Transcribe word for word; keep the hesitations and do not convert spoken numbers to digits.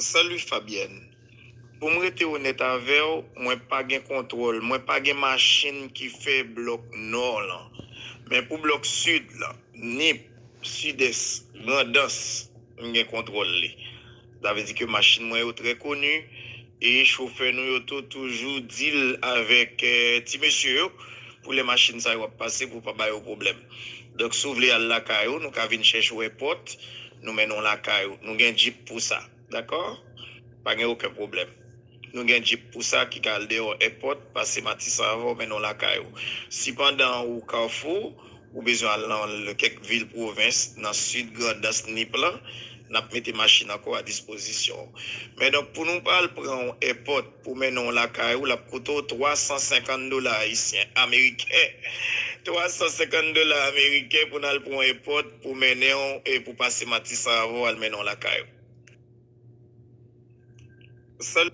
Salut Fabienne. Pou m rete onèt avè w, mwen pa gen kontwòl, mwen pa gen machin ki fè blòk nò lan. Men pou blòk sid lan, Nip, Sidès, Grandans, m gen kontwòl li. Sa vle di ke machin mwen yo trè koni e chofè nou yo tou toujou deal avèk eh, ti mesye yo pou lè machin sa yo ap pase pou pa ba yo pwoblèm. Donk si w vle al lakay ou, nou ka vin chèche w èpòt, nou mennen w lakay ou. Nou gen djip pou sa. Dakò? Pa gen okenn pwoblèm. Nou gen djip pou sa ki ka al deyò èpòt, pase Matisan avè w, mennen w lakay ou. Sipandan ou Kafou, ou bezwen al nan kèk vil pwovens, nan sid Grandans, Nip lan, n ap mete machin ankò a dispozisyon w. Men donk, pou nou pa al pran w èpòt pou mennen w lakay ou, l ap koute w twa san senkant dola ayisyen, ameriken. Twa san senkant dola ameriken pou n al pran w èpòt pou mennen w e pou pase Matisan avè w al mennen w lakay ou. Sèl